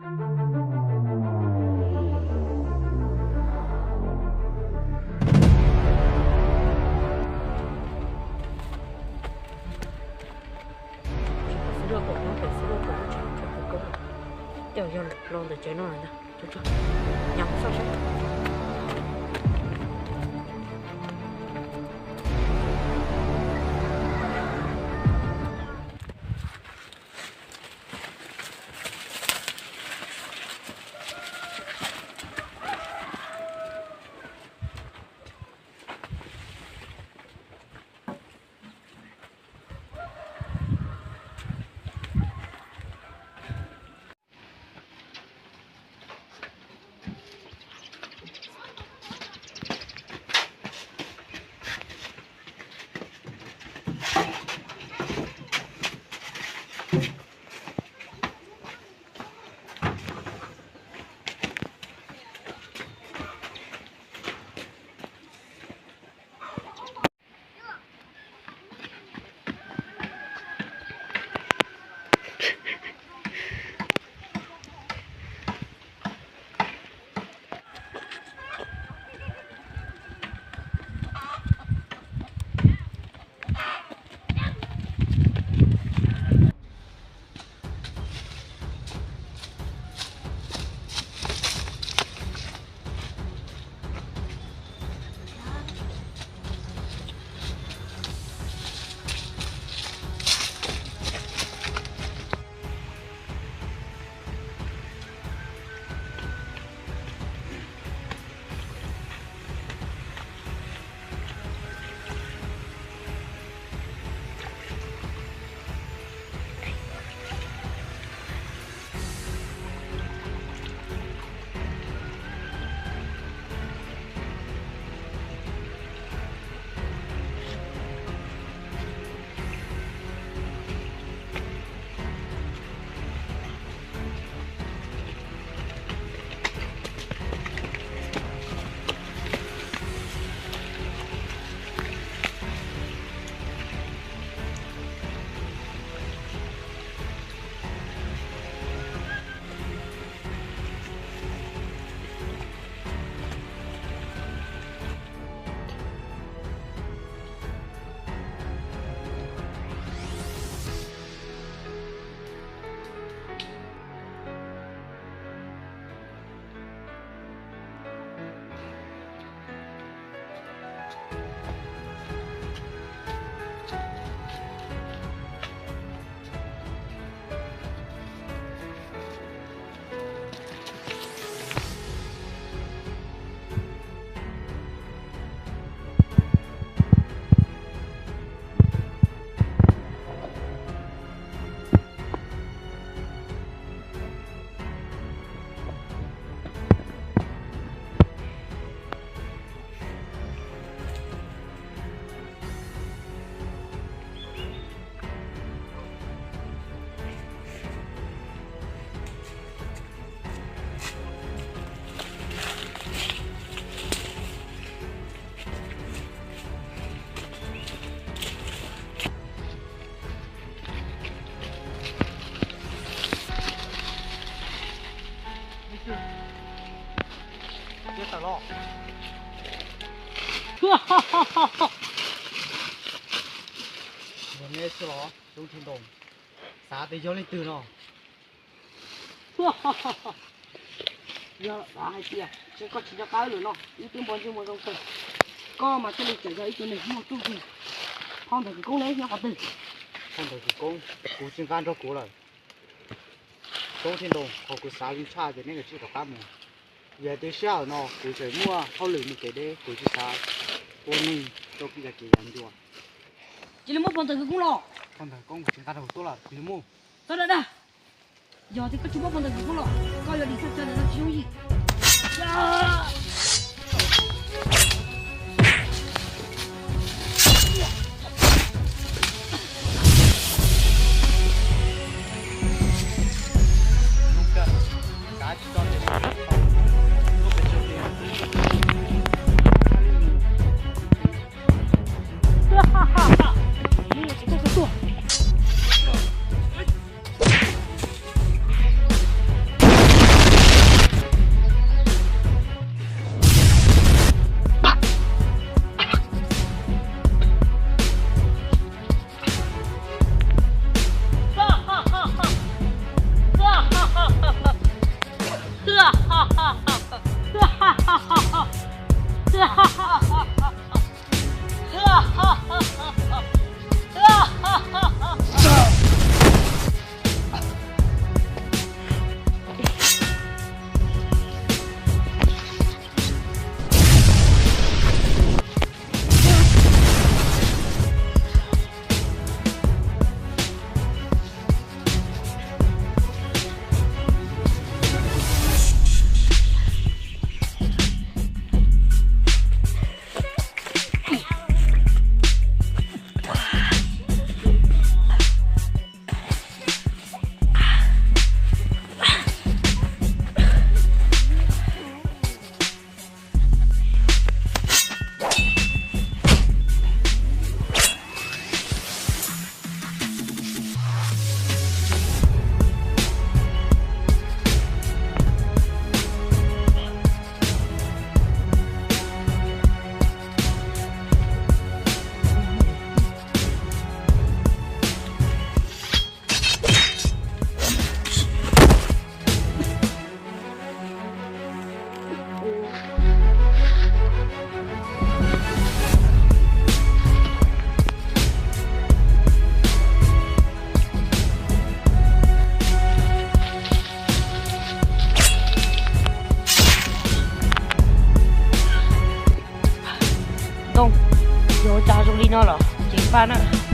Xwb loj kaum no, pem xwb loj kaum no, tshav kawg kawg. Tej zaum yog los ntawm tsev no lawm ntag. Tsuag tsuag, nyas mus soj seb. Neb xwb los Tub Ntshiab Ntoo, xav tias yog leej twg no? Yog xav hais tias koj tsis nco qab lawm no, wb twb npog ntsej muag zoo kawg, koj mas thiaj li tseem yog ib tug neeg muaj txuj ci. Phau ntawv khawv koob ne nyob qhov twg? Phau ntawv khawv koob kuv tsis nqa nrog kuv lawm. Tub Ntshiab Ntoo, qhov kuv xav li tshaj ces neb kav tsij rov qab mus. Yog tias sij hawm no kuv tseem muaj hauj lwm mus kev deb, kuv tsis xav ua neeg rau kev yav ncua. Cia li muab phau ntawv khawv koob los. Phau ntawv khawv koob kuv tsis nqa rau kuv tuaj lawm, cia li muab. Txhob dag dag. Yog tias koj tsis muab phau ntawv khawv koob los, koj yuav dim txoj cai ntawm no tsis yooj yim. Yuav ua cas zoo li no los kuv ceev faj na.